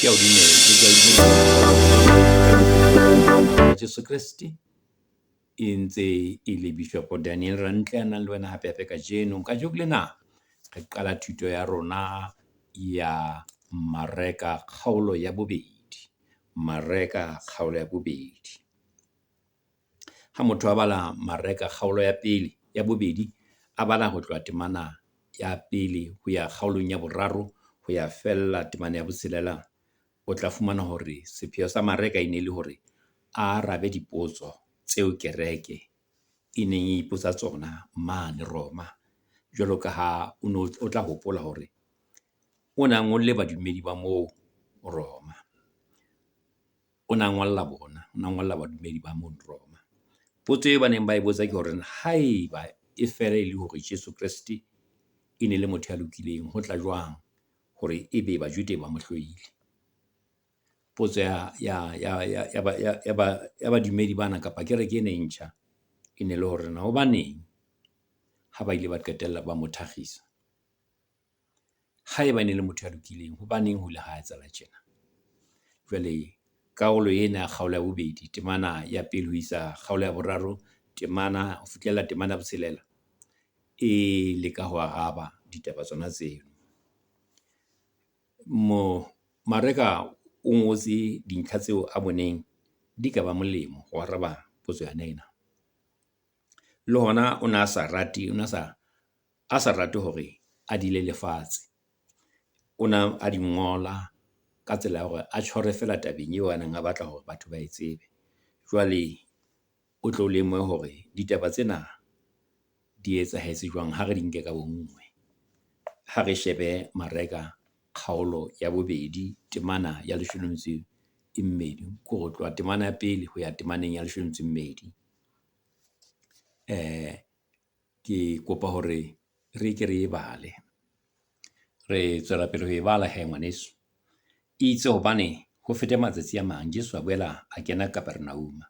Ke a o dumela, ke a o dumela. Jesu Kreste e ntse e le Bishop Daniel Rantle a nang le wena hape hape kajeno. Kajeko lena re qala thuto ya rona ya Mareka kgaolo ya bobedi, Mareka kgaolo ya bobedi. Ha motho a bala Mareka kgaolo ya pele ya bobedi, a bala ho tloha temana ya pele ho ya kgaolong ya boraro ho ya fella temana ya botshelela, o tla fumana hore sepheo sa Mareka e ne le hore a arabe dipotso tseo kereke e neng e ipotsa tsona mane Roma. Jwalo ka ha o no o tla hopola hore o na ngolle badumedi ba moo Roma. O na ngolla bona, o na ngolla badumedi ba mono Roma. Potso eo ba neng ba e botsa ke hore haeba e fela e le hore Jesu Kreste e ne le motho ya lokileng, ho tla jwang hore ebe Bajude ba mo hloile? Potso ya badumedi bana kapa kereke ena e ntjha, e ne le hore na hobaneng ha ba ile ba qetella ba mo thakgisa? Haeba e ne le motho ya lokileng, hobaneng ho ile ha etsahala tjena? Jwale karolo ena ya kgaolo ya bobedi, temana ya pele ho isa kgaolo ya boraro, temana ho fihlella temana ya botshelela e leka ho araba ditaba tsona tseo. Mareka o ngotse dintlha tseo a boneng di ka ba molemo ho araba potso yona ena. Le hona o na sa rate, o na sa a sa rate hore a di lelefatse. O na a di ngola ka tsela ya hore a tjhore feela tabeng eo a neng a batla hore batho ba e tsebe. Jwale o tlo lemohe hore ditaba tsena di etsahetse jwang ha re di nke ka bonngwe. Ha re shebe Mareka kgaolo ya bobedi temana ya leshome le metso e mmedi, ke hore ho tloha temana ya pele ho ya temaneng ya leshome le metso e mmedi. Ke kopa hore re ke re e bale, re tswela pele ho e bala hee ngwaneso. Itse hobane ho fete matsatsi a mang, Jesu a boela a kena Kapernauma,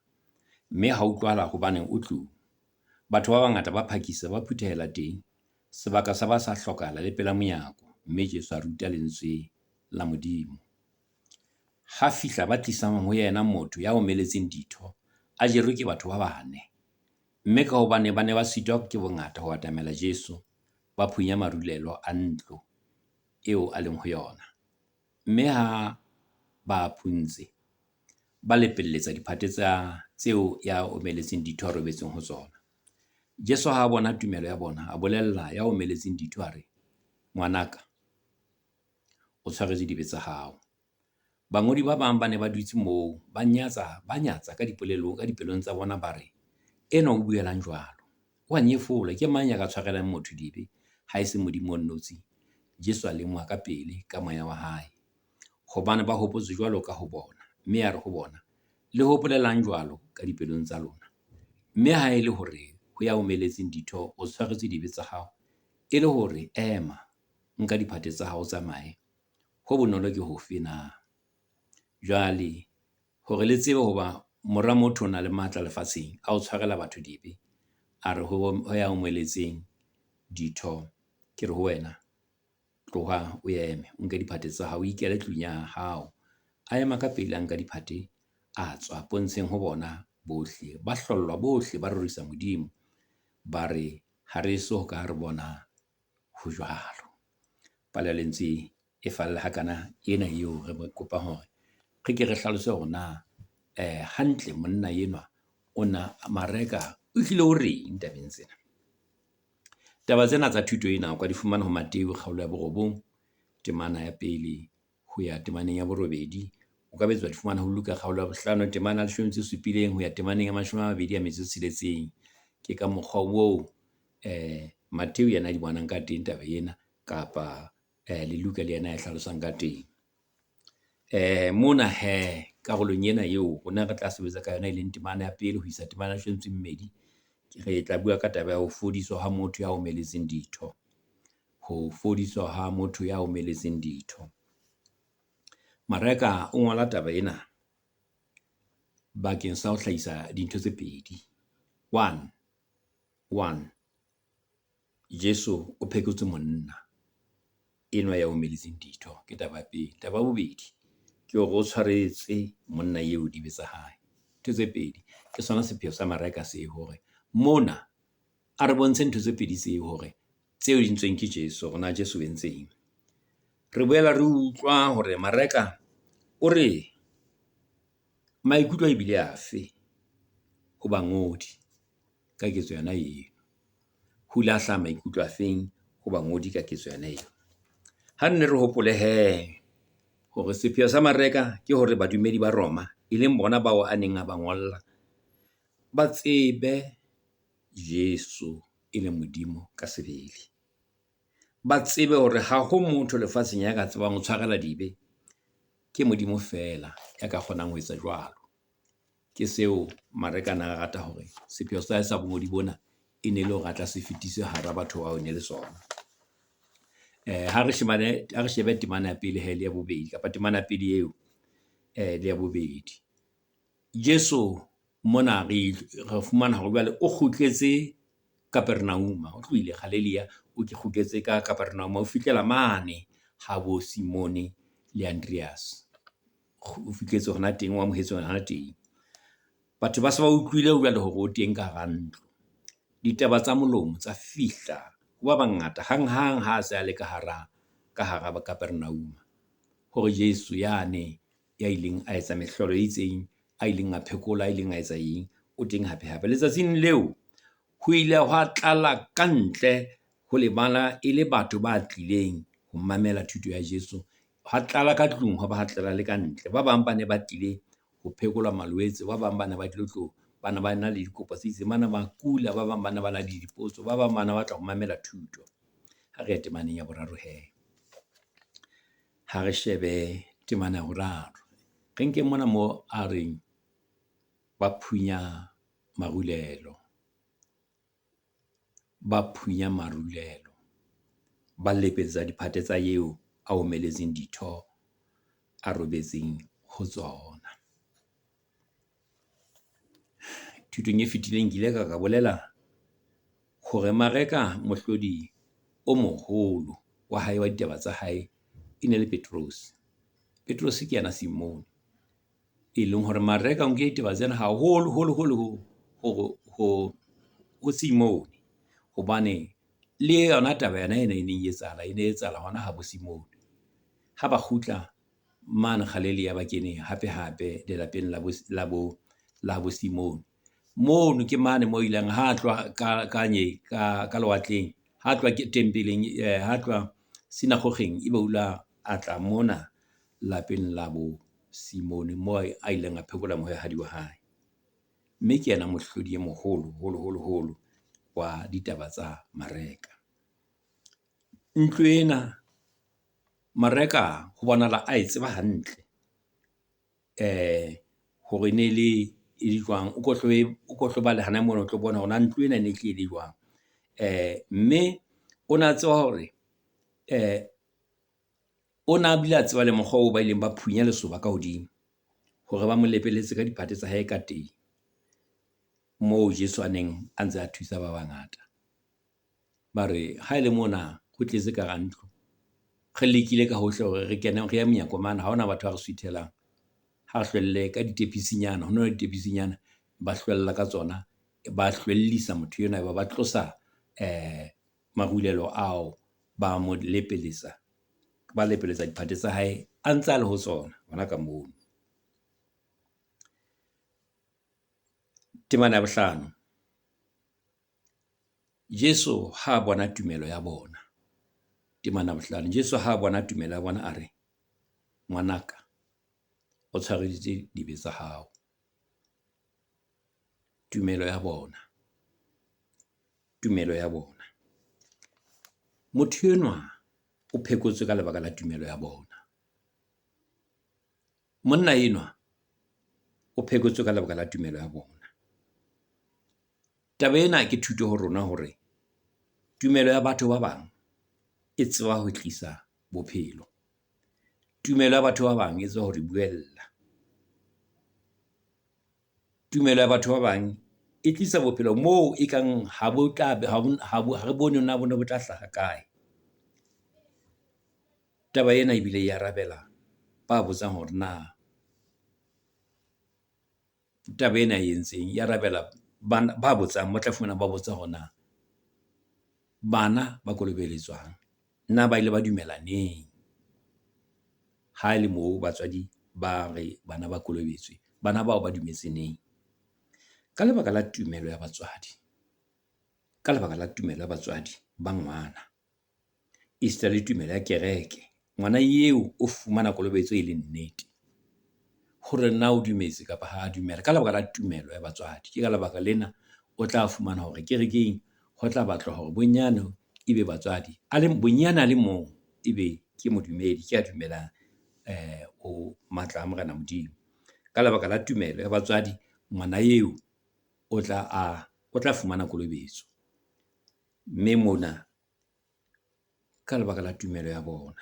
mme ha utlwahala hobane o tlung. Batho ba bangata ba phakisa ba phuthehela teng, sebaka sa ba sa hlokahala le pela monyako, mme Jesu a ruta lentswe la Modimo. Ha fihla ba tlisang ho yena motho ya omeletseng ditho, a jerwe ke batho ba bane. Mme ka hobane ba ne ba sitwa ke bongata ho atamela Jesu, ba phunya marulelo a ntlo eo a leng ho yona. Mme ha ba phuntse, ba lepelletsa diphate tsa tseo ya omeletseng ditho a robetseng ho tsona. Jesu ha a bona tumelo ya bona, a bolella ya omeletseng ditho a re, Ngwanaka, o tshwaretswe dibe tsa hao. Bangodi ba bang ba ne ba dutse moo, ba nyatsa, ba nyatsa ka dipolelong ka dipelong tsa bona, ba re, Enwa o buelang jwalo? O a nyefola, ke mang ya ka tshwarelang motho dibe ha e se Modimo o nnotshi? Jesu a lemoha ka pele ka moya wa hae hobane ba hopotse jwalo ka ho bona, mme a re ho bona, Le hopolelang jwalo ka dipelong tsa lona? Mme ha e le hore ho ya omeletseng ditho, o tshwaretswe dibe tsa hao, e le hore ema, nka diphate tsa hao, o tsamaye, ho bonolo ke hofe na? Jwale hore le tsebe hoba Mora motho o na le matla lefatsheng a ho tshwarela batho dibe, a re ho ya omeletseng ditho, ke re ho wena, tloha o eme, o nke diphate tsa hao, o ikele tlung ya hao. A ema ka pele, a nka diphate, a tswa pontsheng ho bona bohle. Ba hlollwa bohle, ba rorisa Modimo, ba re ha re eso ka re bona ho jwalo. Palo ya lentswe e falla hakana ena eo re kopang hore re ke re hlalose hore na hantle monna enwa o na Mareka o hlile o reng tabeng tsena. Taba tsena tsa thuto ena o ka di fumana ho Mateu kgaolo ya borobong temana ya pele ho ya temaneng ya borobedi. O ka boetse wa di fumana ho Luka kgaolo ya bohlano temana ya leshome le metso e supileng ho ya temaneng ya mashome a mabedi a metso e tsheletseng. Ke ka mokgwa oo Mateu yena a di bonang ka teng taba ena kapa le Luka le yena a e hlalosang ka teng. Mona hee karolong ena eo rona re tla sebetsa ka yona, e leng temana ya pele ho isa temana ya leshome le metso e mmedi. Re tla bua ka taba ya ho fodiswa ha motho ya omeletseng ditho, ho fodiswa ha motho ya omeletseng ditho. Mareka o ngola taba ena bakeng sa ho hlahisa dintho tse pedi. One, one, Jesu o phekotse monna enwa ya omeletseng ditho, ke taba ya pele. Taba ya bobedi. Ke hore o tshwaretswe monna eo dibe tsa hae. Ntho tse pedi, ke sona sepheo sa Mareka seo hore mona a re bontshe ntho tse pedi tseo hore tseo entsweng ke Jesu hore na Jesu o entseng. Re boela re utlwa hore Mareka o re maikutlo ebile afe ho bangodi ka ketso yona eo. Ho ile ha hlaha maikutlo afeng ho bangodi ka ketso yona eo. Ha nne re hopole hee hore sepheo sa Mareka ke hore badumedi ba Roma, e leng bona bao a neng a ba ngolla, ba tsebe Jesu e le Modimo ka sebele. Ba tsebe hore ha ho motho lefatsheng ya ka tsebang ho tshwarela dibe, ke Modimo feela ya ka kgonang ho etsa jwalo. Ke seo Mareka a na rata hore sepheo sa hae sa bongodi bona e ne le hore a tla se fetise hara batho bao e ne le sona. Ha re shebane, ha re shebe temana ya pele hee le ya bobedi kapa temana ya pele eo le ya bobedi. Jesu mona re fumana hore jwale o kgutletse Kapernauma, o tlohile Galilea, o ke kgutletse ka Kapernauma. O fihlela mane habo Simone le Andreas. O fihletse hona teng, o amohetswe hona teng. Batho ba se ba utlwile jwale hore o teng ka hara ntlo. Ditaba tsa molomo tsa fihla ho ba bangata hanghang ha a se a le ka hara ka hara Kapernauma. Hore Jesu yane ya ileng a etsa mehlolo e itseng, a ileng a phekola, a ileng a etsa eng, o teng hape hape. Letsatsing leo, ho ile hwa tlala ka ntle ho lebala e le batho ba tlileng ho mamela thuto ya Jesu. Hwa tlala ka tlung, hwa ba ha tlala le ka ntle. Ba bang ba ne ba tlile ho phekolwa malwetse, ba bang ba ne ba tlilo tlo ba ne ba na le dikopo tse itseng, ba ne ba kula, ba bang ba ne ba na le dipotso, ba bang ba ne ba batla ho mamela thuto. Ha re ye temaneng ya boraro hee. Ha re shebe temana ya boraro. Re nke mona moo a reng ba phunya marulelo. Ba phunya marulelo, ba lepetsa diphate tsa eo a omeletseng ditho, a robetseng ho tsona. Thutong e fetileng ke ile ka ka bolela hore Mareka mohlodi o moholo wa hae wa ditaba tsa hae e ne le Petrose. Petrose ke yena Simone, e leng hore Mareka o nkile ditaba tsena haholo holo holo ho ho Simone. Hobane le yona taba yona ena e neng e etsahala, e ne etsahala hona habo Simone. Ha ba kgutla mane Galilea ba kene hape hape lelapeng la bo la bo la bo Simone. Mono ke mane moo ileng ha tloha ka ka ka lewatleng, ha tloha ke tempeleng ha tloha sinagogeng, ebe o la a tla mona lapeng la bo Simone moo a ileng a phekola mohwehadi wa hae. Mme ke yena mohlodi e moholo holo holo holo wa ditaba tsa Mareka. Ntlo ena Mareka ho bonahala a e tseba hantle hore ne le e le jwang. O ko hlo o ko hlo bale hana mona, o tlo bona hore na ntlo ena e ne hlile e le jwang. Mme o na tseba hore o na bile a tseba le mokgwa oo ba ileng ba phunya lesoba ka hodimo hore ba mo lepeletse ka diphate tsa hae ka teng, moo Jesu a neng a ntse a thusa ba bangata. Ba re ha e le mona ho tletse ka hara ntlo, re lekile ka hohle hore re kene re ye monyako mane, ha hona batho ba re suthelang. Ha re hlwelle ka ditepisinyana, ho na le ditepisinyana, ba hlwella ka tsona, ba hlwellisa motho enwa, ba ba tlosa marulelo ao, ba mo lepeletsa, ba lepeletsa diphate tsa hae a ntse a le ho tsona hona ka mono. Temana ya bohlano. Jesu ha a bona tumelo ya bona. Temana ya bohlano. Jesu ha a bona tumelo ya bona a re, ngwanaka, o tshwareditswe dibe tsa hao. Tumelo ya bona. Tumelo ya bona. Motho enwa o phekotswe ka lebaka la tumelo ya bona. Monna enwa o phekotswe ka lebaka la tumelo ya bona. Taba ena ke thuto ho rona hore tumelo ya batho ba bang e tseba ho tlisa bophelo. Tumelo ya batho ba bang e tseba ho re buella. Tumelo ya batho ba bang e tlisa bophelo moo e kang ha bo tla ha ha re bone na bo ne bo tla hlaha kae. Taba ena ebile e arabela ba botsang hore na Taba ena e entseng e arabela ba botsang, ba tla fumana ba botsa hore na bana ba kolobeletswang na ba ile ba dumela neng? Ha e le moo batswadi ba re bana ba kolobetswe, bana bao ba dumetse neng? Ka lebaka la tumelo ya batswadi, ka lebaka la tumelo ya batswadi ba ngwana, esita le tumelo ya kereke, ngwana eo o fumana kolobetso e le nnete. Hore na o dumetse kapa ha dumela, ka lebaka la tumelo ya batswadi. Ke ka lebaka lena o tla fumana hore kerekeng ho tla batlwa hore bonyane ebe batswadi a le bonyane a le mong, ebe ke modumedi, ke a dumelang ho matla a Morena Modimo. Ka lebaka la tumelo ya batswadi, ngwana eo o tla a o tla fumana kolobetso. Mme mona ka lebaka la tumelo ya bona,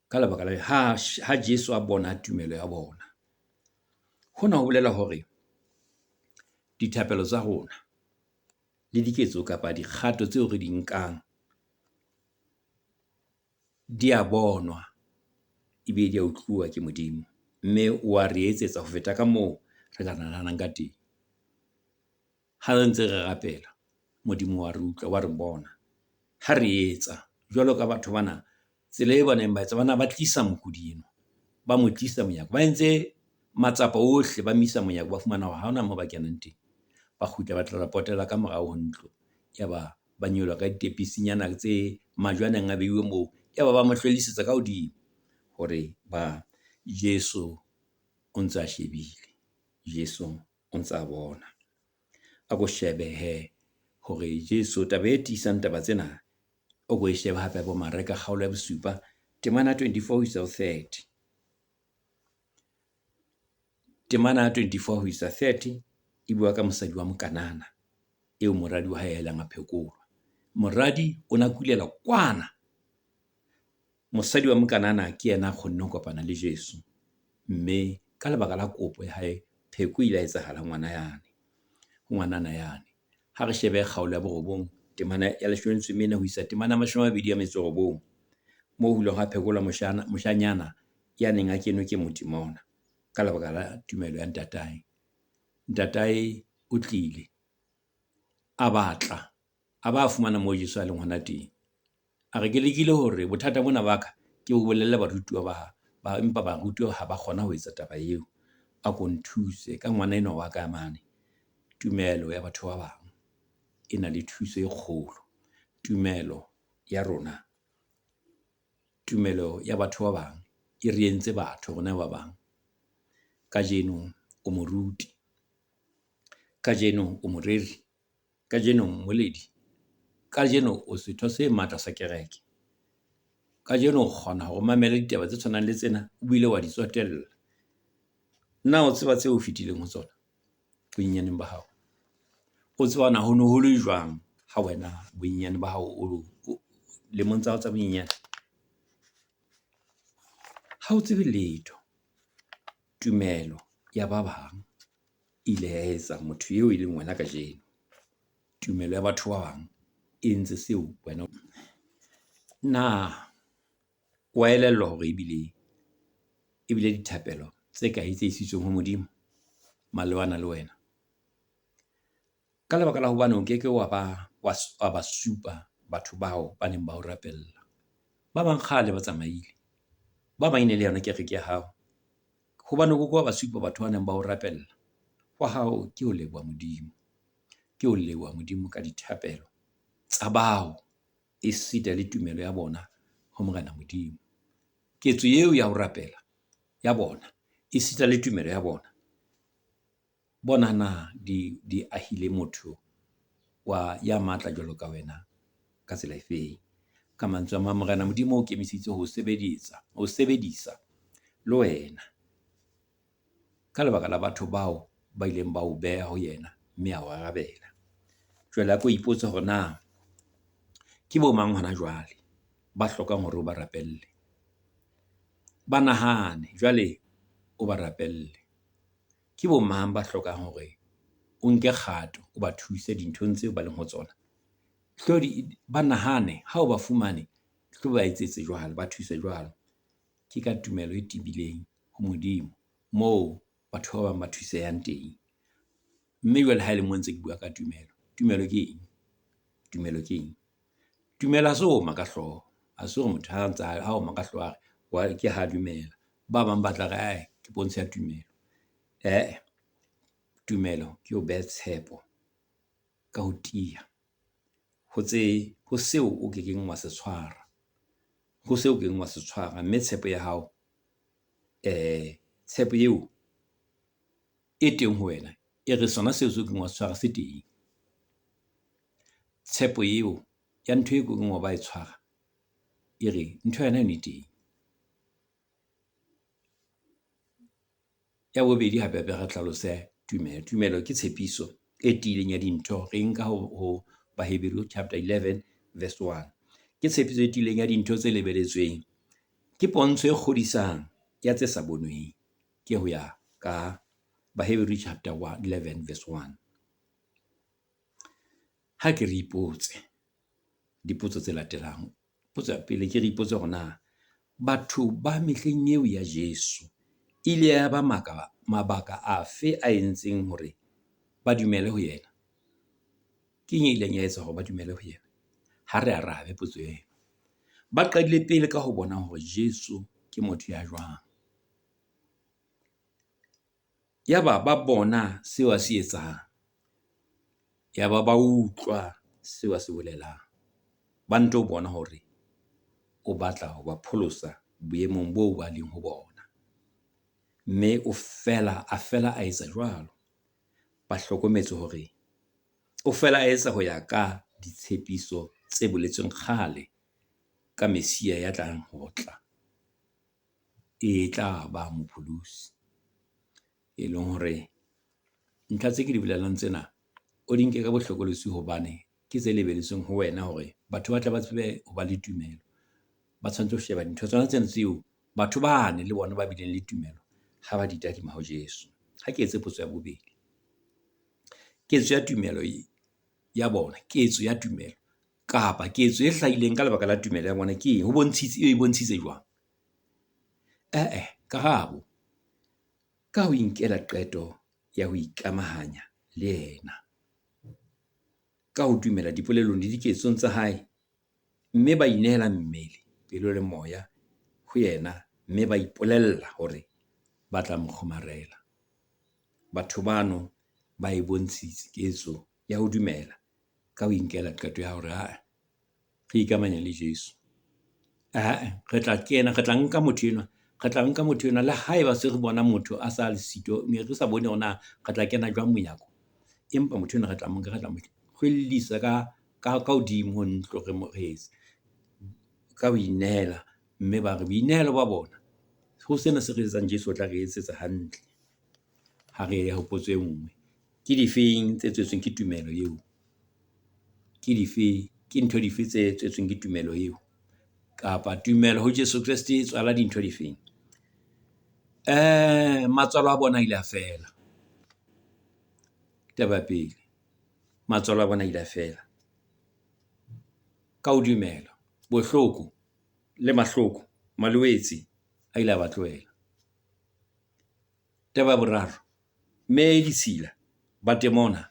ka lebaka la ha Jesu a bona tumelo ya bona. Hona ho bolela hore dithapelo tsa rona le diketso kapa dikgato tseo re di nkang di a bonwa ebile di a utluwa ke Modimo. Mme o wa re etsetsa ho feta ka moo re ka nahanang ka teng. Ha re ntse re rapela, Modimo wa re utlwa, wa re bona. Ha re etsa jwalo ka batho bana, tsela e baneng ba etsa, ba na ba tlisa mokudi enwa, ba mo tlisa monyako. Ba entse matsapa ohle, ba mo isa monyako, ba fumana hore ha hona moo ba kenang teng. Ba kgutla, ba tla potela ka morao ho ntlo. Yaba ba nyoloha ka ditepisinyana tse majwe a neng a beuwe moo. Yaba ba mo hlwellisetsa ka hodimo hore ba Jesu o ntsa shebile, Jesu o ntsa bona. A ko shebe hee hore Jesu taba e tiisang taba tsena, o ko e shebe hape bo Mareka kgaolo ya bosupa temana ya 24 ho isa ho 30. Temana ya 24 ho isa 30 e bua ka mosadi wa Mokanana eo moradi wa hae a ileng a phekolwa. Moradi o na kulela kwana. Mosadi wa Mokanana ke yena a kgonne ho kopana le Jesu. Mme ka lebaka la kopo ya hae, pheko ile ya etsahala ngwana yane, ho ngwanana yane. Ha re shebe kgaolo ya borobong temana ya leshome le metso e mene ho isa temana ya mashome a mabedi a metso e robong, moo ho ileng hwa phekolwa moshanyana ya neng a kenwe ke motemona ka lebaka la tumelo ya ntatae. Ntatae o tlile a batla, a ba fumana moo Jesu a leng hona teng. A re ke lekile hore bothata bona ba ka ke bo bolelle barutuwa ba ba, empa barutuwa ha ba kgona ho etsa taba eo. A ko nthuse ka ngwana enwa wa ka mane. Tumelo ya batho ba bang e na le thuso e kgolo. Tumelo ya rona, tumelo ya batho ba bang e re entse batho rona ba bang. Kajeno o moruti, kajeno o moreri, kajeno o mmoledi, kajeno o setho se matla sa kereke. Kajeno o kgona hore o mamele ditaba tse tshwanang le tsena, o bile wa di tsotella. Na o tseba tseo o fetileng ho tsona bonyenyaneng ba hao? O tseba na ho no ho le jwang ha wena bonyenyane ba hao o lemong tsa hao tsa bonyenyane? Ha o tsebe letho. Tumelo ya ba bang e ile ya etsa motho eo e leng wena kajeno. Tumelo ya batho ba bang e entse seo wena. Na wa elellwa hore ebile ebile dithapelo tse kae tse isitsweng ho Modimo malebana le wena? Ka lebaka la hobane o keke wa ba wa ba supa batho bao ba neng ba o rapella. Ba bang kgale ba tsamaile, ba bang e ne le yona kereke ya hao. Hobane o ke ke wa ba supa batho ba neng ba o rapella. Wa hao ke ho leboha Modimo, ke ho leboha Modimo ka dithapelo tsa bao esita le tumelo ya bona ho Morena Modimo. Ketso eo ya ho rapela ya bona esita le tumelo ya bona, bona na di ahile motho wa ya matla jwalo ka wena ka tsela efeng. Ka mantswe a mang, Morena Modimo o kemiseditse ho sebedisa ho sebedisa le wena ka lebaka la batho bao ba ileng ba o beha ho yena, mme a o arabela. Jwale a ko ipotse hore na ke bo mang hona jwale ba hlokang hore o ba rapelle. Ba nahane jwale o ba rapelle. Ke bo mang ba hlokang hore o nke kgato, o ba thuse dinthong tseo ba leng ho tsona. Tlo di ba nahane ha o ba fumane, tlo ba etsetse jwalo, ba thuse jwalo. Ke ka tumelo e tebileng ho Modimo moo. batho ba bang ba thusehang teng. Mme jwale ha e le mo ntse ke bua ka tumelo, tumelo ke eng? Tumelo ke eng? Tumelo ha se ho oma ka hlooho. Ha se hore motho ha ntsa ha oma ka hlooho a re ke ha dumela. Ba bang ba tla re ae ke pontsho ya tumelo. Eh-eh, tumelo ke ho beha tshepo ka ho tiya ho tse ho seo o kekeng wa se tshwara, ho seo o kekeng wa se tshwara. Mme tshepo ya hao tshepo eo e teng ho wena e re sona seo se o keng wa se tshwara se teng. Tshepo eo ya ntho e kekeng wa ba e tshwara, e re ntho yona eno e teng. Ya bobedi hape hape re hlalose tumelo. Tumelo ke tshepiso e tiileng ya dintho. Re nka ho Baheberu chapter 11 verse 1. Ke tshepiso e tiileng ya dintho tse lebeletsweng. Ke pontsho e kgodisang ya tse sa bonweng. Ke ho ya ka Baheberu chapter 11 verse 1. Ha ke re ipotse dipotso tse latelang. Potso ya pele ke re ipotse hore na batho ba mehleng eo ya Jesu ile ya ba mabaka afe a entseng hore ba dumele ho yena? Ke eng e ileng ya etsa hore ba dumele ho yena? Ha re arabe potso eno. Ba qadile pele ka ho bona hore Jesu ke motho ya jwang. Yaba ba bona seo a se etsang. Yaba ba utlwa seo a se bolelang. Ba nto bona hore o batla ho ba pholosa boemong boo ba leng ho bona. Mme o fela a fela a etsa jwalo. Ba hlokometse hore o fela a etsa ho ya ka ditshepiso tse boletsweng kgale ka Messia ya tlang ho tla. E tla ba mopholosi. E leng hore ntlha tse ke di bolelang tsena o di nke ka bo hlokolosi hobane ke tse lebelletsweng ho wena hore batho ba tle ba tsebe ho ba le tumelo. Ba tshwanetse ho sheba dintho tsona tsena tseo batho bane le bona ba bileng le tumelo ha ba di tadima ho Jesu. Ha ke etse potso ya bobedi. Ketso ya tumelo ya bona, ketso ya tumelo kapa ketso e hlahileng ka lebaka la tumelo ya bona ke eng? Ho bontshitse e bontshitse jwang? Eh-eh, karabo ka ho inkela qeto ya ho ikamahanya le yena. Ka ho dumela dipolelong le diketsong tsa hae, mme ba inehela mmele, pelo le moya ho yena, mme ba ipolella hore ba tla mo kgomarela. Batho bano ba e bontshitse ketso ya ho dumela ka ho inkela qeto ya hore aa re ikamanya le Jesu. Ah-eh, re tla kena, re tla nka motho enwa, re tla nka motho enwa le haeba se re bona motho a sa le sito, ne re sa bone hore na re tla kena jwang monyako. Empa motho enwa re tla mo nka, re tla mo hlwellisa ka hodimo ho ntlo, re mo re etse ka ho inehela. Mme ba re boinehelo ba bona ho sena se re etsang Jesu o tla re etsetsa hantle. Ha re ye ho potso e nngwe. Ke difeng tse tswetsweng ke tumelo eo? Ke dife, ke ntho dife tse tswetsweng ke tumelo eo? Kapa tumelo ho Jesu Kreste e tswala dintho difeng? Matswalo a bona a ile a fela. Taba ya pele, matswalo a bona a ile a fela. Ka ho dumela, bohloko le mahloko, malwetse a ile a ba tlohela. Taba ya boraro, mme ditshila, batemona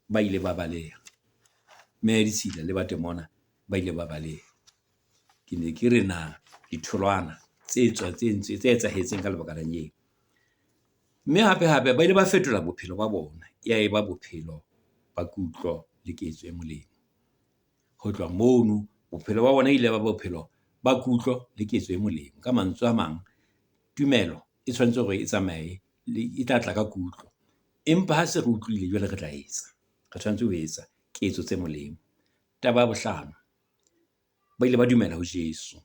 ba ile ba baleha. Mme ditshila le batemona ba ile ba baleha. Ke ne ke re na ditholwana tse tswa tse tse etsahetseng ka lebaka la eo. Mme hape hape ba ile ba fetola bophelo ba bona, ya eba bophelo ba kutlo le ketso e molemo. Ho tloha mono, bophelo ba bona ile ba bophelo ba kutlo le ketso e molemo. Ka mantswe a mang, tumelo e tshwanetse hore e tsamaye e tla tla ka kutlo. Empa ha se re utlwile jwale re tla etsa. Re tshwanetse ho etsa ketso tse molemo. Taba ya bohlano, ba ile ba dumela ho Jesu,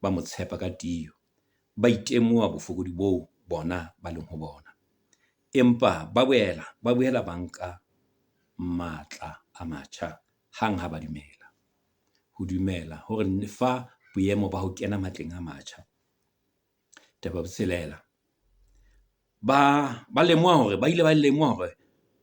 ba mo tshepa ka tiyo, ba itemoha bofokodi boo bona ba leng ho bona. Empa ba boela ba nka matla a matjha hang ha ba dumela. Ho dumela hore fa boemo ba ho kena matleng a matjha. Taba ya botshelela, ba lemoha hore ba ile ba lemoha hore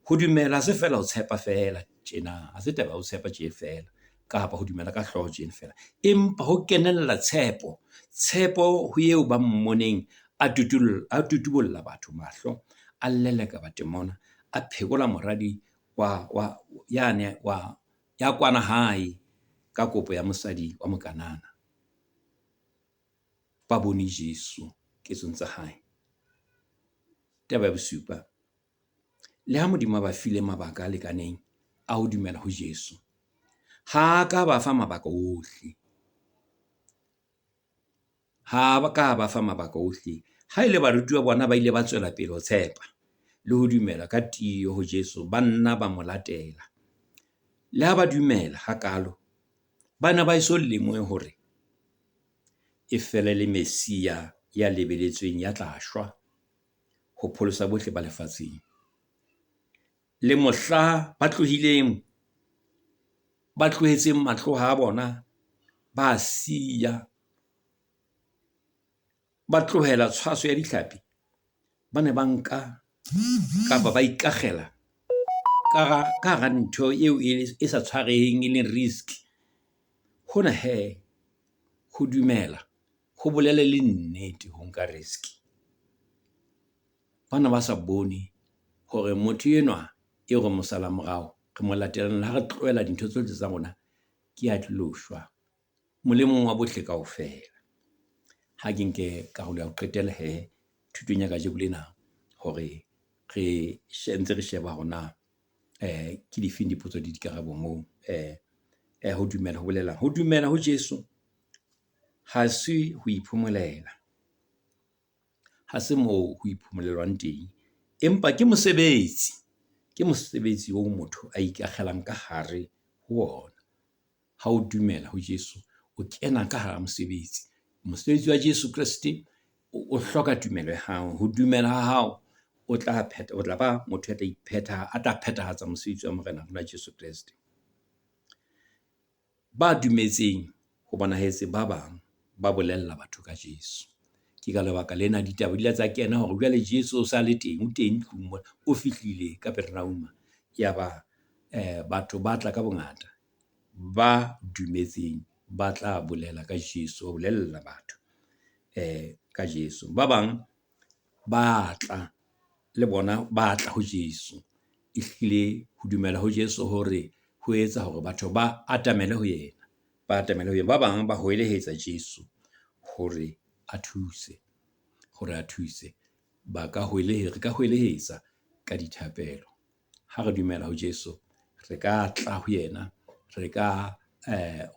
ho dumela ha se feela ho tshepa feela tjena, ha se taba ya ho tshepa tje feela kapa ho dumela ka hlooho tjena feela. Empa ho kenella tshepo, tshepo ho eo ba mmoneng A a tutubolla batho mahlo, a leleka batemona, a phekola moradi wa, wa, yane wa, ya kwana hae ka kopo ya mosadi wa Mokanana. Ba bone Jesu ketsong tsa hae. Taba ya bosupa, le ha Modimo a ba file mabaka a lekaneng a ho dumela ho Jesu, ha a ka ba fa mabaka ohle. Ha ba ka ba fa mabaka ohle. Ha e le barutuwa bona ba ile ba tswela pele ho tshepa le ho dumela ka tiyo ho Jesu, ba nna ba mo latela. Le ha ba dumela hakalo, ba ne ba eso lemohe hore e fela le Messia ya lebeletsweng ya tla shwa ho pholosa bohle ba lefatsheng. Le mohla ba tlohileng, ba tlohetseng matloha a bona, ba siya, ba tlohela tshwaso ya ditlhapi, ba ne ba nka kapa ba ikakgela ka hara ntho eo e sa tshwareheng e leng risk. Hona hee, ho dumela ho bolele le nnete ho nka risk. Bana ba sa bone hore motho enwa eo re mo salang morao, re mo latelang le ha re tlohela dintho tsohle tsa rona, ke ya tlilo shwa molemong wa bohle kaofela. Ha ke nke karolo ya ho qetela hee thutong ya kajeko lena hore re ntse re sheba hore na ke difeng dipotso le dikarabo moo. Ho dumela ho bolelang? Ho dumela ho Jesu ha se ho iphomolela, ha se moo ho iphomolelwang teng. Empa ke mosebetsi, ke mosebetsi oo motho a ikakgelang ka hare ho ona. Ha o dumela ho Jesu, o kena ka hara mosebetsi. Mosebetsi wa Jesu Kreste o hloka tumelo ya hao. Ho dumela ha hao, o tla phetha, o tla ba motho ya tla iphetha, a tla phethahatsa mosebetsi wa Morena rona Jesu Kreste. Ba dumetseng ho bonahetse ba bang ba bolella batho ka Jesu. Ke ka lebaka lena ditaba di ile tsa kena hore jwale Jesu o sa le teng, o teng tlung mona, o fihlile Kapernauma. Yaba batho ba tla ka bongata, ba dumetseng ba tla bolela ka Jesu, ba bolella batho ka Jesu. Ba bang ba tla le bona, ba tla ho Jesu. Ehlile ho dumela ho Jesu hore ho etsa hore batho ba atamele ho yena, ba atamele ho yena. Ba bang ba hoelehetsa Jesu hore a thuse, hore a thuse. Ba ka re ka hwelehetsa ka dithapelo. Ha re dumela ho Jesu, re ka tla ho yena, re ka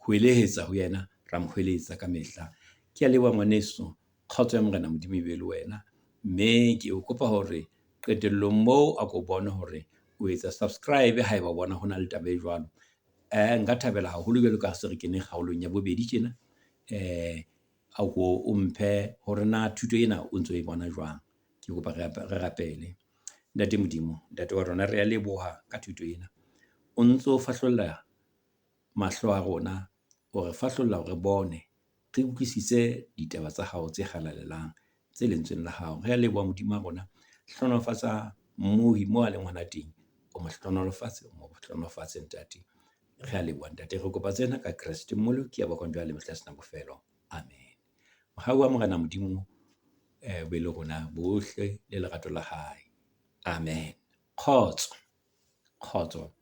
hwelehetsa ho yena, ra mo hweletsa ka mehla. Ke a leboha ngwaneso, kgotso ya Morena Modimo e be le wena. Mme ke o kopa hore qetellong moo a ko bone hore o etsa subscribe haeba o bona ho na le taba e jwalo. Nka thabela haholo jwalo ka ha se re kene kgaolong ya bobedi tjena. A ko o mphe hore na thuto ena o ntso e bona jwang. Ke kopa re rapele. Ntate Modimo, Ntate wa rona, re a leboha ka thuto ena. O ntso fahlolla mahlo a rona, o re fahlolla hore re bone, re utlwisise ditaba tsa hao tse halalelang, tse lentsweng la hao. Re a leboha Modimo wa rona. Hlohonolofatsa mmohi moo a leng hona teng. O mo hlohonolofatse, o mo hlohonolofatse Ntate. Re a leboha Ntate. Re kopa tsena ka Kreste Mmoloki ya bokwang jwale mehla e senang bofelo. Amen. Mohau wa Morena Modimo o be le rona bohle le lerato la hae. Amen. Kgotso. Kgotso.